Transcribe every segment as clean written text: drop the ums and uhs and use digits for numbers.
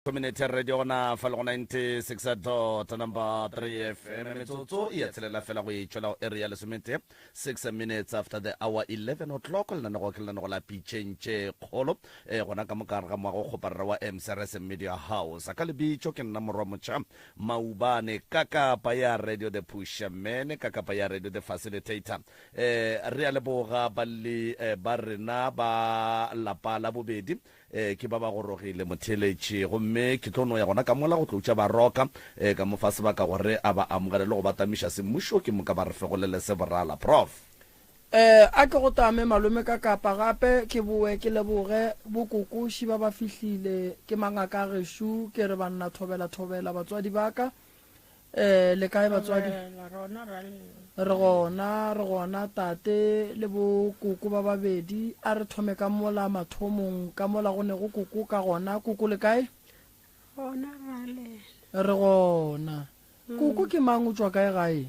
Community Radio gona fa le go 96 dot number 3 FM metsotso e ya tshelela fela go e tšwela go area lesometee 6 minutes after the hour 11 o'clock lenanego ke lenanego la pitšeng tše kgolo e gona ka moka ga moago kgoparara wa MCRS Media House ka lebitšo ke nna morwa motšha maubane ka kapa ya radio the pusher man ka kapa ya radio the facilitator eh re a leboga balli eh, ba rena ba lapa la bobedi E, ke ba ba gorogile, motheeletši. Gomme ke tlo no ya gona ka mola go tlo utša Baroka, e, ka mo fa sebaka gore a ba amogele le go ba tamiša semmušo, ke moka ba re fegolele se borala. Prof. E, a ke go tame malome ka kapa gape ke boe ke leboge bokokoši ba ba fihlile, ke mangaka a gešo, ke re banna thobela thobela batswadi ba ka. Eh, le kae batswadi? Re gona, re gona tate le bo koko ba babedi. A re thome ka mola mathomong, ka mola go ne go koko ka gona. Koko le kae? Gona ra lena. Re gona. Koko ke mang o tšwa kae gae?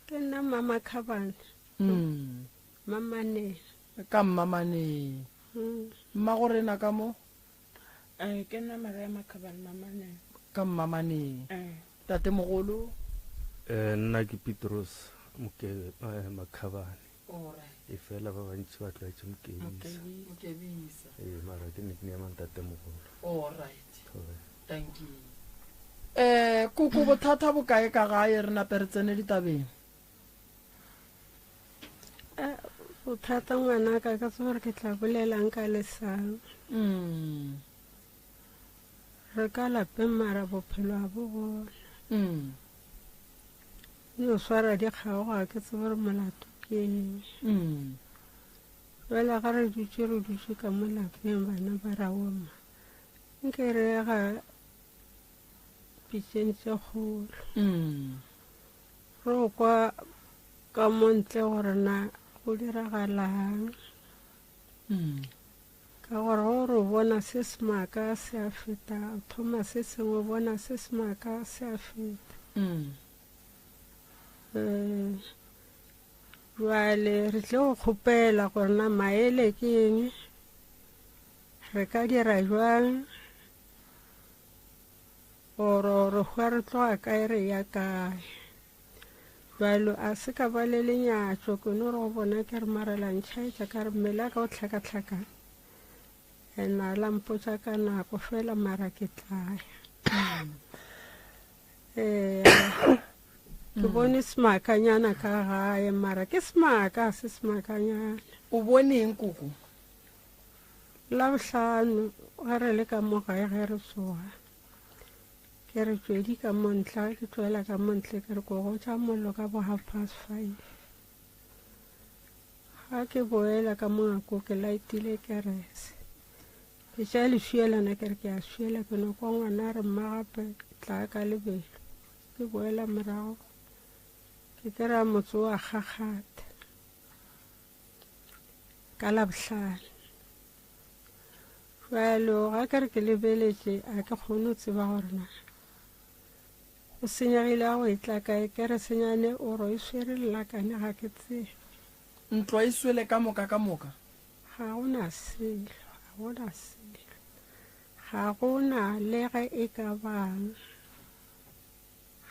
Ke nna Mama Khabane. Mm. Mamaneng. Ka Mmamaneng. Mm. Mmago rena ka mo? Eh, ke nna Maria Makhabane Mamaneng. Ka Mmamaneng. Eh. Tatemogolo? Eh, nna ke Petros Mokebe, eh, Makhabane. Alright. E fela ba bantši ba tlwaetše Mokebisa. Mokebisa. Ee, mara ke nickname ya ntatemogolo. Alright. Thobela. Thank you. Eh, koko bothata bo kae ka gae re nape re tsene ditabeng? Eh, bothata ngwanaka ka tseba gore ke tla bolelang ka lesang. Mm. Re ka lapeng mara bophelo a bo gona. Mm. Di o swara di kgaoga ke tsebe gore molato ke eng. Mm. Jwale ga re dutše re dutše ka mo lapeng bana ba ra oma. Nke re ga pitšeng tše kgolo. Mm. Re kwa ka mo ntle gore na go diragalang. Mm. Ka gore go re bona se semaka se a feta, o thoma se sengwe bona se semaka se a feta. Mm. Eh, jwale re tle go kgopela gore na maele ke eng, re ka dira jwang gore re hwa re tloga kae re ya kae. Bjalo a se ka ba le lenyatšo, ke no re go bona ke re mara la ntšhaetša ka re mmele wa ka o hlakahlakane. Ena la mpotša ka nako fela mara ke tla ya. Eh, ke bone semakanyana ka gae mara ke semaka se semakanyana. O bone eng koko? Labohlano ge re le ka mo gae ge re tsoga ke re tšwedi ka mo ntla ke tšwela ka mo ntle ke re ko gotša mollo ka bo half past five ga ke boela ka mo ngako ke laetile kerese ke tša leswielana ke re ke a swiela ke no kwa ngwana re mma gape tla ka lebelo ke boela morago ke kry-a motse wa kgakgatha ka labohlano Bjalo ga ke re ke lebeletše a ke kgone go tseba gore na go senyegile a go e tla kae ke re senyane o ro e swere lelakane ga ke tsebe. Ntlo e swele ka moka ka moka. Ga go na selo, ga go na selo, ga go na le ge e ka bang,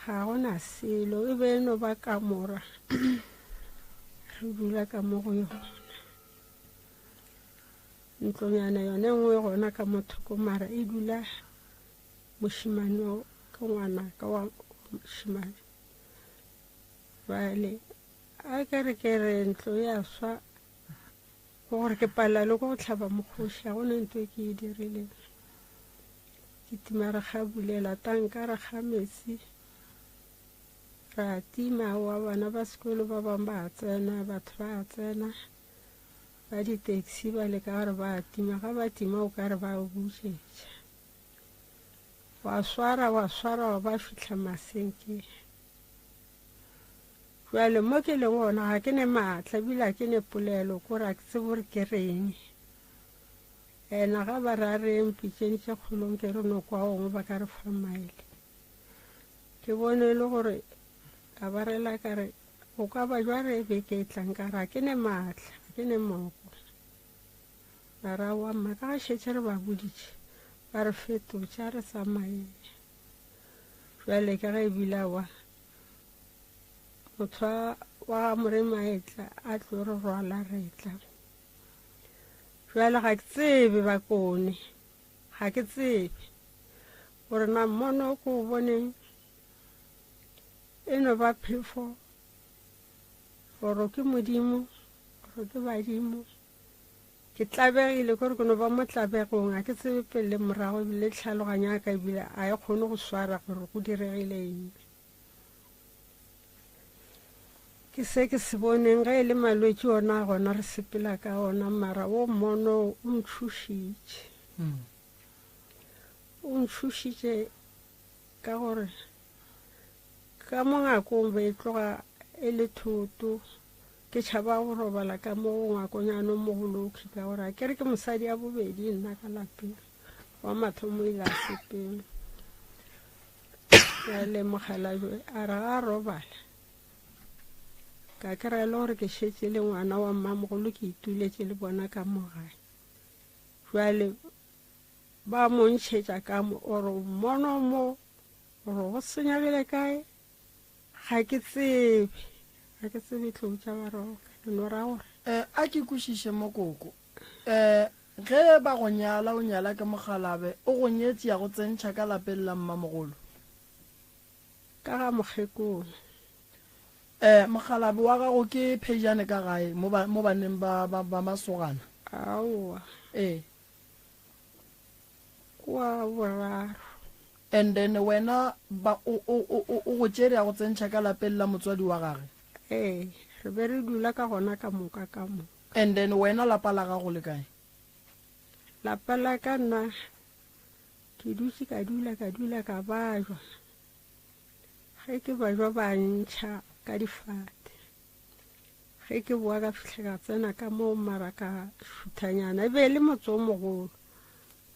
ga go na selo, e be e no ba kamora re dula ka mo go yona. Ntlonyana yona e nngwe gona ka mo thoko mara e dula mošemane ke ngwanaka wa mošemane. Bjale a ke re ke re ntlo ya swa ke gore ke palela le ko go hlaba mokgoši ga gona ntho e ke e dirileng. Ke tima re ga bulela tanka re ga metsi ra tima wa bana ba sekolo ba bangwe ba tsena batho ba tsena. Ba di-taxi ba leka gore ba tima, ga ba tima o ka re ba bušetša. Wa swara wa swara wa ba fihla masenkeng. Jwale mo ke leng gona ga ke ne maatla ebile ga ke ne polelo kore ga ke tsebe gore ke reng. Ena ga ba re a re yeng pitšeng tše kgolong ke re no kwa gongwe ba ka re fa maele. Ke bone e le gore ka ba rela ka re Go ka ba jwa re beke e tlang ka re ga ke ne maatla, ga ke ne moko. Ba ra wa mma ka ga šetše re ba boditše. Ba re fetotše, a re tsamayeng. Bjale ka ge e bile aowa, motho wa wa ga Moremi a etla a tlo re rwala re tla. Bjale ga ke tsebe Bakone, ga ke tsebe gore na mmono o ke o boneng e no ba phefo gore ke Modimo gore ke badimo. Ke tlabegile, kore ke no ba mo tlabegong, ga ke tsebe pele le morago, ebile tlhaloganyo ya ka ebile a e kgone go swara gore go diregile eng. Ke se ke se boneng, ge e le malwetši ona a gona re sepela ka ona, mara wo mmono o ntšhošitše. O ntšhošitše ka gore ka mo ngakong be e tloga e le thoto. Ke tšhaba go robala ka mo go ngwakonyana o mogolo okhwi ka gore a kere ke mosadi ya bobedi nna ka lapeng. Wa mathomo o ile a sepela. Bjale mokgalabje a re ga a robala ka kry-a e le gore ke šetše le ngwana wa mmamogolo ke ituletše le bona ka mo gae. Bjale ba mo ntšhetša ka mo ore mmono mo gore go senyegile kae Ga ke tsebe. Ga ke tsebe tlou tša Baroka. Ke no ra gore. Eh, a ke kwešiše mo koko. Eh, ge ba go nyala o nyala ke mokgalabe, o go nyetše ya go tsentšha ka lapeng la mmamogolo? Ka ga mokgekolo. Eh, mokgalabe wa gago ke Phejane ka gae, mo ba, mo baneng ba, ba, ba masogana? Aowa. Ee. Kwa boraro. And then wena ba o o o o go tšere a go tsentšha ka lapeng la motswadi wa gage? Ee, re be re dula ka gona ka moka ka mo. And then wena lapa la gago le kae? Lapa la ka nna ke dutše ka dula ka dula ka bajwa. Ge ke bajwa ba ntšha ka difate. Ge ke boa ka fihla ka tsena ka moo mara ka šuthanyana, e be e le motse o mogolo.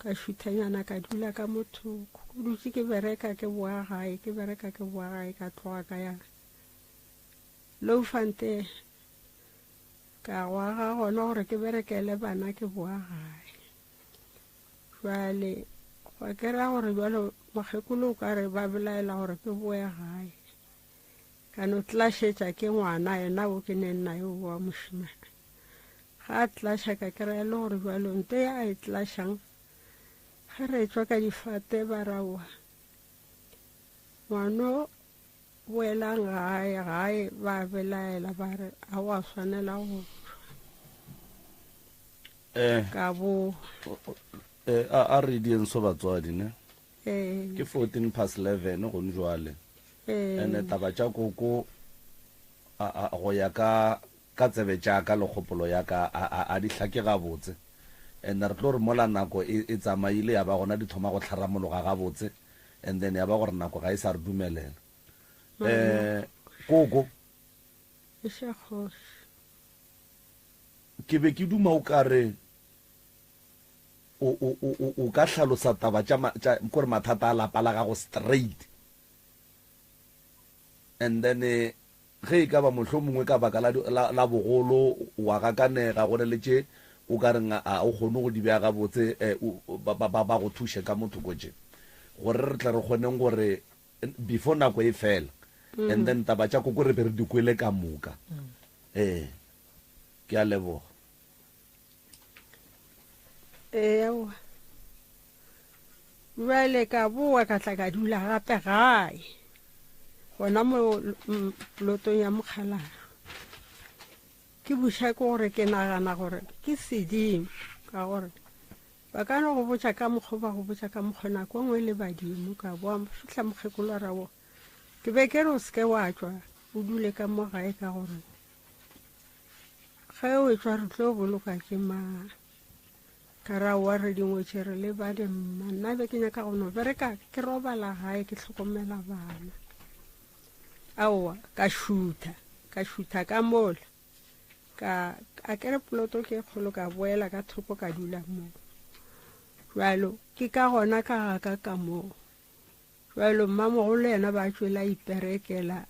Ka šuthanyana ka dula ka mo thoko. Ke dutše ke bereka ke boa gae, ke bereka ke boa gae, ka tloga ka ya Louwfontein. Ka go aga gona gore ke berekele bana ke boa gae. Jwale gwa kera gore jwalo mokgekolo o ka re ba belaela gore ke boe gae. Ka no tlašetša ke ngwana yena wo ke neng naye o wa mošemane. Ga a tlaša ka kry-a e le gore bjalo nto ya a e tlašang ge re etšwa ka difate ba ra wa ngwano boelang gae gae ba belaela ba re a wa swanela go tšwa. Eh. Ka bo. Eh, a a re dieng so batswadi ne. Ee. Ke 14 past 11 gone jwale. Ee. Ene taba tša koko a, a, go ya ka, ka tsebe tša ka le kgopolo ya ka, a, a, a di hlake gabotse. And re tlo re mola nako e, e tsamaile ya ba gona di thoma go tlharamologa gabotse, and then ya ba gore nako ga e sa re dumelela. Eh, koko. Eša kgoši. Ke be ke duma o ka re o, o, o, o, o ka hlalosa taba tša, tša, kore mathata a lapa la gago straight. And then ge e ka ba mohlomongwe ka baka la, la, la bogolo wa gakanega, go ne le tše o ka reng a o kgone go di bea gabotse, eh, o, ba, ba, ba, ba go thuše ka mo thoko tše, gore re tle re kgoneng gore before nako e fela, and then taba tša koko re be re di kwele ka moka. Ee, ke a leboga. Ee, aowa. Bjale ka boa ka tla ka dula gape gae gona mo plotong ya mokgalaro. Ke buša ke gore ke nagana gore ke sedimo ka gore ba ka no go botša ka mokgwa ba go botša ka mokgwa nako e nngwe le badimo ka boa fihla mokgekolo ra wo ke be ke re o seke wa tšwa o dule ka mo gae ka gore Ge o etšwa re tlo boloka ke mang? Ka ra wa re dingwe tše re lebale mma. Nna be ke nyaka go no bereka ke robala gae ke hlokomela bana. Aowa ka šutha, ka šutha ka mola. Ka a kere poloto ke e kgolo ka boela ka thoko ka dula moo. Jwalo ke ka gona ka ga ka ka moo. Bjalo mmamogolo yena ba tšwele a iperekela,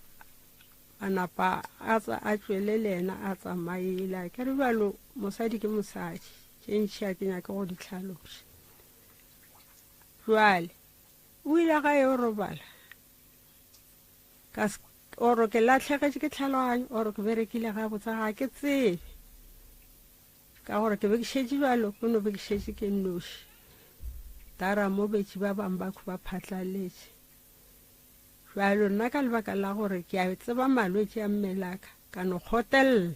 a napa a a tšwele le yena a tsamaile. A ke re bjalo mosadi ke mosadi, tše ntši a ke nyake go di hlaloša. Jwale o ile ga yo robala ka oro ke latlhegetše ke tlhaloganyo oro ke berekile gabotse ga ke tsebe ka gore ke be ke šetše bjalo ke no be ke šetše ke nnoši dara mo betši ba bangwe ba ba phatlaletše bjalo nna ka lebaka la gore ke a tseba malwetši a mmelaka ka no kgotelela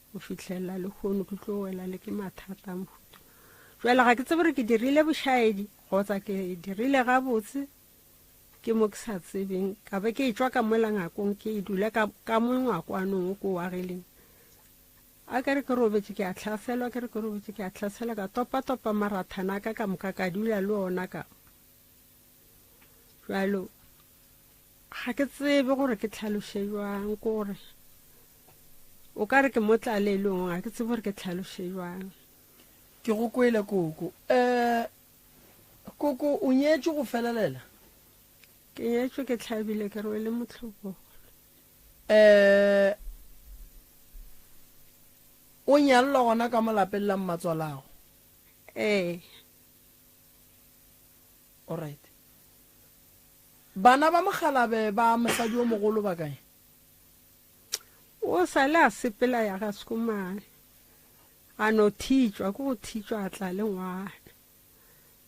go fihlelela lehono ke tlo wela le ke mathata a mohuta. Jwale ga ke tsebe gore ke dirile bošaedi kgotsa ke dirile gabotse, ke mo ke sa tsebeng. Ka be ke etšwa ka mola ngakong ke dula ka, ka mo ngwakwanong o ko o agileng. A ke re ke robetše ke a hlaselwa, ke re ke robetše ke a hlaselwa, ka topa-topa marathana a ka ka moka ka dula le ona ka. Jwalo Ga ke tsebe gore ke tlhaloše jwang, ke gore o ka re ke mo tlalelong, ga ke tsebe gore ke tlhaloše jwang. Ke go kwele koko. Um koko o nyetšwe go felelela? Ke nyetšwe ke hlabile ke rwele mohlobolo. Um o nyalelwa gona ka mo lapeng la mmatswalago? Ee. Alright. Bana ba mokgalabe ba mosadi yo mogolo ba kae? O sa le a sepela ya ga Sekomane. A no thitšwa ke go thitšwa a tla le ngwana.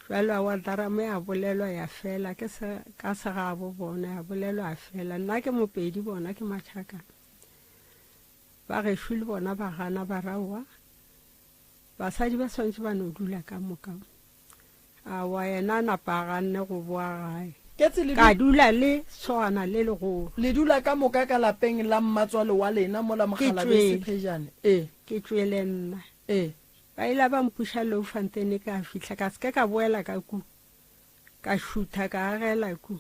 Jwale aowa daramo ya bolelwa ya fela ke se ka segabo bona ya bolelwa ya fela. Nna ke Mopedi bona ke Machakane. Ba gešo le bona ba gana ba re aowa basadi ba swanetše ba no dula ka moka. Aowa, yena a napa a ganne go boa gae. Ketse le Ka dula le sogana le legolo. Le dula ka moka ka lapeng la mmatswale wa lena mola Ke mokgalabje tšwele. Sephejane? Ee. Ke tšwele nna. Ee. Ba ile ba mpuša Louwfontein ka fihla, ka se ke ka boela ka ku. Ka šutha ka agela ku.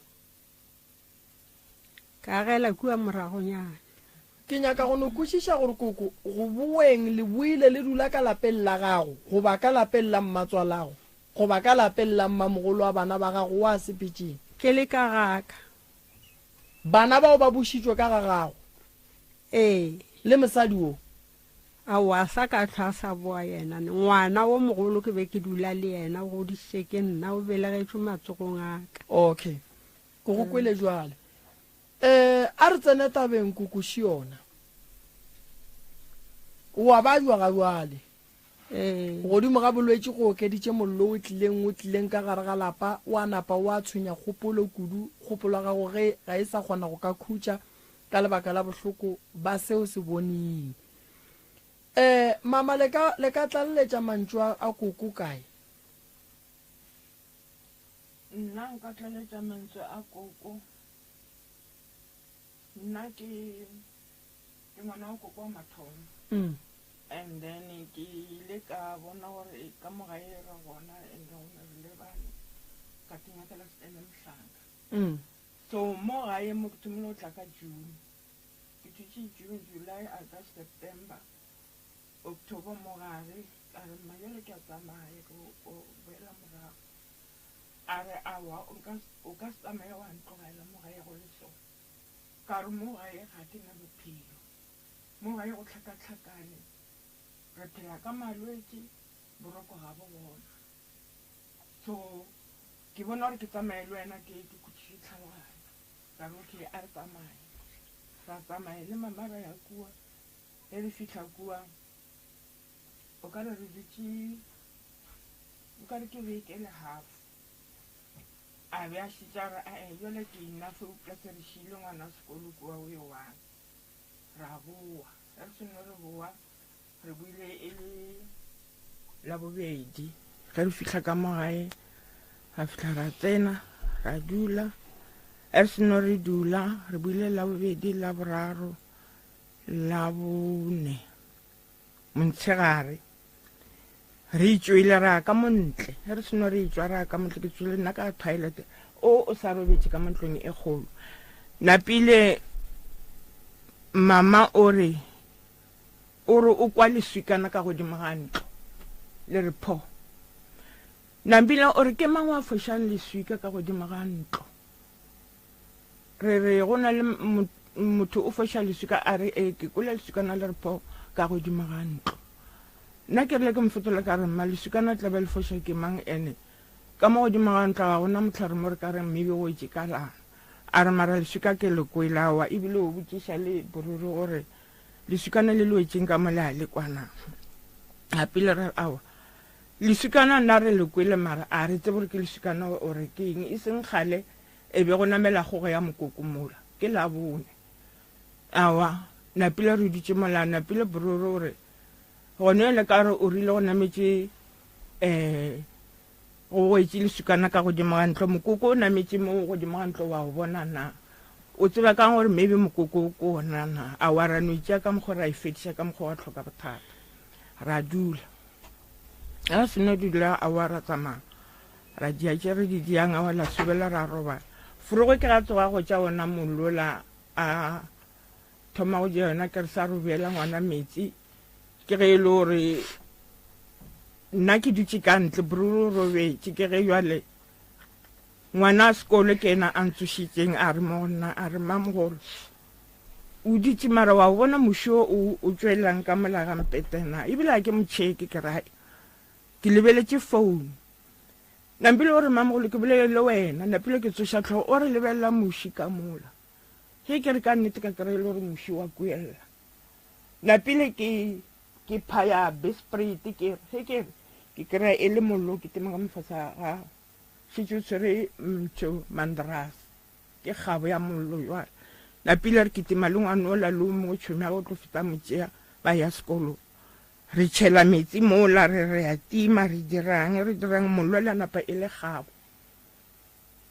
Ka agela kua moragonyana. Ke nyaka go no kwešiša gore koko, go boeng le boile le dula ka lapeng la gago, goba ka lapeng la mmatswalago, goba ka lapeng la mmamogolo wa bana ba gago wa sepetšeng? Ke le ka ga ka. Bana bao ba bušitšwe ka ga gago? Ee. Le mosadi wo? Aowa, a sa ka hlwa a sa boa yena. Ngwana wo mogolo ke be ke dula le yena, o godišitše ke nna, o belegetšwe matsogong a ka. Okay. Ke go kwele jwale. Eh, a re tsene tabeng koko Šiona. O a bajwa ga jwale. Ee. Godimo ga bolwetši go okeditše mollo o tlileng o tlileng ka gare ga lapa, wa napa wa tshwenya kgopolo kudu, kgopolo ya gago ge ga e sa kgona go ka khutša ka lebaka la bohloko ba se o se boning. Eh, mama le ka le ka tlaleletša mantšu a a koko kae? Nna nka tlaletša mantswe a koko. Nna ke ke ngwana wa koko wa mathomo. Mm. And then ke ile ka bona gore ka mo gae re gona and go na le bana ka tinyakela setene mohlanka. Mm. So mo gae mo ke thomile go tla ka June. Ke thutše June, July, August, September, October mo gare ka re mma jale ke a tsamaya ke boela morago. A re, Aowa, o nka, o ka se tsamaye wa ntlogela mo gae go le so. Ka re, Mo gae ga ke na bophelo. Mo gae go hlakahlakane. Re phela ka malwetši, boroko ga bo gona. So, ke bona gore ke tsamaye le wena ke, ke khutšiše tlhaloganyo. Ka re, Okay, a re tsamaye. Ra tsamaya le mama ra ya kua. Ge re fihla kua, o ka re re dutše nkare ke beke le half. A be a šetše a re, Ae, bjale ke enough, eupša se re šiile ngwana sekolo kua o yo one. Ra boa. Ge re seno re boa, re boile e le Labobedi. Ge re fihla ka mo gae, ra fihla ra tsena, ra dula. Ge re seno re dula, re boile Labobedi, Laboraro, Labone. Montshegare re itšwele ra ka montle ge re seno re itšwa ra ka montle ke tswile nna ka toilet o o sa robetše ka montlong e kgolo napile mama o re o re o kwa leswikana ka godimo ga ntlo le re pho napile o re ke mang wa fošang leswika ka godimo ga ntlo Re re go na le motho o foša leswika a re ee ke kwele leswikana le re pho ka godimo ga ntlo. Nna ke rile ke mo fetola ka re mma leswikana tla be le foša ke mang ene Ka mo godimo ga ntlo ga go na mohlare mo re ka reng maybe o wetše kalana. A re mara leswika ke le kwele aowa ebile o botšiša le boruri gore leswikana le le wetšeng ka mo le a le kwa na. Napile ra re aowa leswikana nna re le kwele mara a re tsebe gore ke leswikana ore ke eng e seng kgale e be go namela kgogo ya mokoko mola ke Labone. Aowa Napile re dutše mola Napile boruri o re gone le ka re o rile go nametše um go wetše leswikana ka godimo ga ntlo mokoko o nametše mo godimo ga ntlo wa o bona na o tseba kang gore maybe mokoko o ko ona na a wa ra no itšea ka mokgwa ra e fediša ka mokgwa wa tlhoka bothata ra dula a seno dula a wa ra tsamaya ra dia tše re di diang a wa la sobela ra robala forogo ke ga tsoga go tša ona mollola a thoma go ja yona ke re sa robela ngwana metsi ke ge e le gore nna ke dutše ka ntle bruru robetše ke ge jale ngwana a sekolo ke ena a ntsošitšeng a re mo go nna a re mamogolo o dutše mara wa bona moši o o tšwelelang ka mola ga mpetena ebile a ke motšheke ke rae ke lebeletše founu nampile o re mamogolo ke bolele le wena napile ke tsoša tlhogo o re lebelela moši ka mola ge ke re ka nnete ka kry e le gore moši wa kuelela Napile ke ke phaya bespreet ke re ge ke re ke kry-a e le mollo ke tema ka mofasa ga šetše o tshwere mtho mandras ke kgabo ya mollo jwale napile re kitima le ngwanola le o mongwe tšhomi ya go tlo feta motšea ba ya sekolong re tšhela metsi mola re re ya tima re dirang re dirang mollo la napa e le kgabo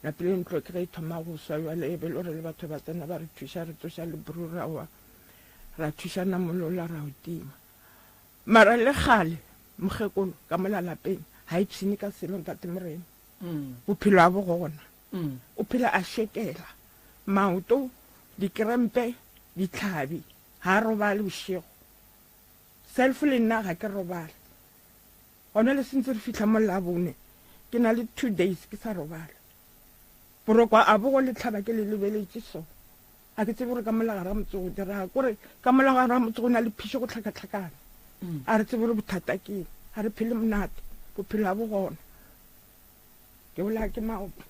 Napile ntlo ke ge e thoma go swa bjale e be le gore le batho ba tsena ba re thuša re tsoša le brura wa ra thušana molola ra o tima mara le kgale mokgekolo ka mola lapeng ga e pshine ka selo ntate morena mm. bophelo a bo gona mm. o phela a šekela maoto dikrempe ditlhabi ga a robale bošego self le nna ga ke robale Gona le sentse re fihla mo Labone, ke na le two days ke sa robala. Boroko a bo go le tlhaba ke le lebeletše so. A ke tsebe gore ka mola gare ga motse go diraga kore ka mola gare ga motse go na le phišo go tlhakatlhakana. Mm. A re tsebe gore bothata ke eng. A re phele monate, bophelo a bo gona. Ke bolaya ke maoto.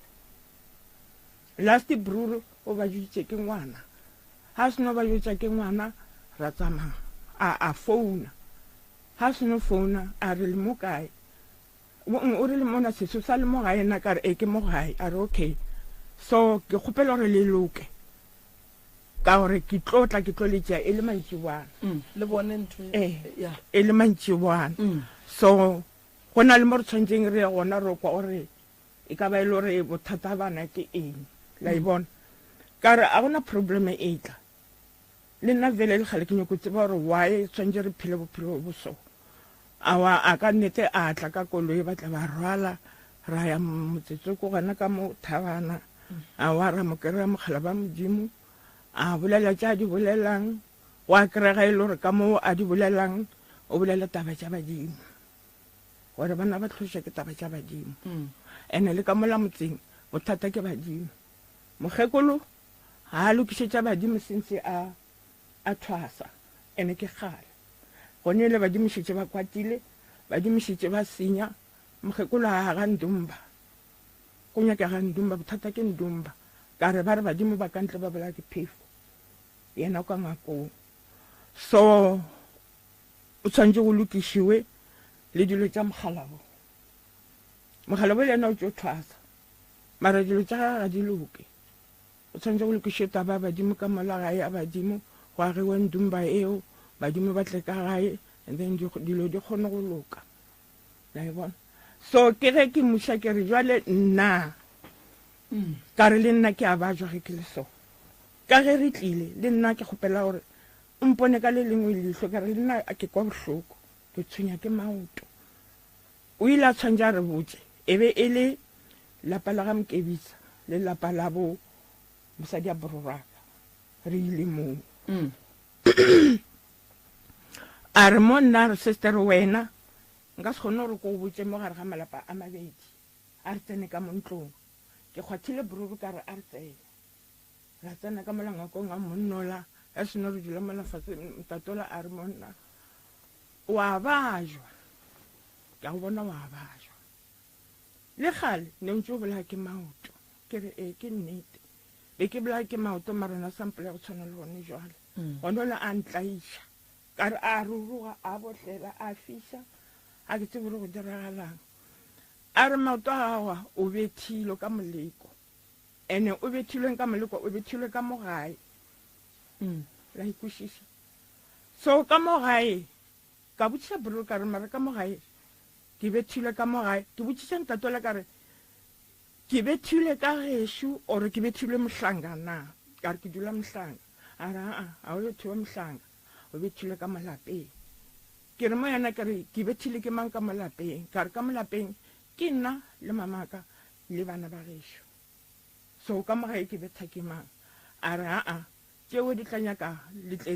Last bruru o ba joditše ke ngwana. Ha seno ba jotša ke ngwana ra tsamaya. A a founa. Ha seno founa a re le mo kae? O re le mona sesi o sa le mo gae nna ka re ee ke mo gae. A re okay. So ke kgopela gore le loke ka gore ke tlo tla ke tlo le tšea e le mantšiboana. Mm, le bone ntho e. Eh, Yeah. e le mantšiboana. Mm. So go na le mo re tshwanetseng re ye gona ro kwa gore e ka ba e le gore bothata bana ke eng la e bona ka re a gona problem e tla le nna vele le gale ke nyako tseba gore why tshwanetse re phele bophelo bo so awa a ka nnete a tla ka koloi ba tla ba rwala ra ya motsetsoko gona ka mo thabana awa ra mo kry-a mogala ba modimo a bolela tša di bolelang wa kry-ga e le gore ka moo a di bolelang o bolela taba tša badimo gore bana ba tlhoša ke taba tša badimo mm. ene le ka mola motseng bothata ke badimo mokgekolo ga a lokišetša badimo sentse a a thwasa ene ke kgale gone le badimo šetše ba kwatile badimo šetše ba senya mokgekolo a ga ndumba go nyakega ndumba bothata ke ndumba ka re ba re badimo ba ka ntle ba bolaya ke phefo yena kwa ngakong so O tshwanetše go lokišiwe le dilo tša mokgalabo. Mokgalabo le yena o tšo thwasa, mara dilo tša gage ga di loke. O tshwanetše go lokiše taba ya badimo ka mola gae ya badimo, go agiwe ndumba eo, badimo ba tle ka gae, and then dilo di kgone go loka. La e bona? So ke ge ke muša ke re jwale nna ka re le nna ke a bajwa ge ke le so. Ka ge re tlile le nna ke kgopela gore O mpone ka le lengwe leihlo, ka re le nna ke kwa bohloko, ke tshwenya ke maoto. O ile a tshwantše a re botše, e be e le lapa la ga Mokebisa le lapa la bo mosadi a bororaka, re ile moo. Mm. A re mo nna re sister wena nka se kgone gore ko o botše mo gare ga malapa a mabedi, a re tsene ka mo ntlong. Ke kgwathile bruru ka re a re tsene. Ra tsena ka mola ngwakong wa monnola, ya seno re dula mola fase, ntatola a re monna, wa bajwa, ke a go bona wa bajwa. Le kgale ne o ntše o bolaya ke maoto. Ke re, Ee, ke nnete. Be ke bolaya ke maoto mara na sa mpolaya go tshwana le gone jwale. Gone ole a ntlaiša. Ka re a ruruga, a bohlela, a fiša, ga ke tsebe gore go diragalang. A re maoto a gago a, o bethilwe ka moleko. Ene o bethilweng ka moleko, o bethilwe ka mo gae. La ikwešiša? So ka mo gae, ka botšiša bro ka re mara ka mo gae, ke bethilwe ka mo gae. Ke botšiša ntate ola ka re, ke bethilwe ka gešo or ke bethilwe Mohlanga na? Ka re ke dula Mohlanga. A re aa, ga o bethiwe Mohlanga, o bethilwe ka mo lapeng. Ke re mo yena ke re ke bethile ke mang ka mo lapeng? Ka re ka mo lapeng ke nna le mamaka le bana ba gešo. So ka mo gae ke betha ke mang? A re aa, tšeo di tla nyaka le tle.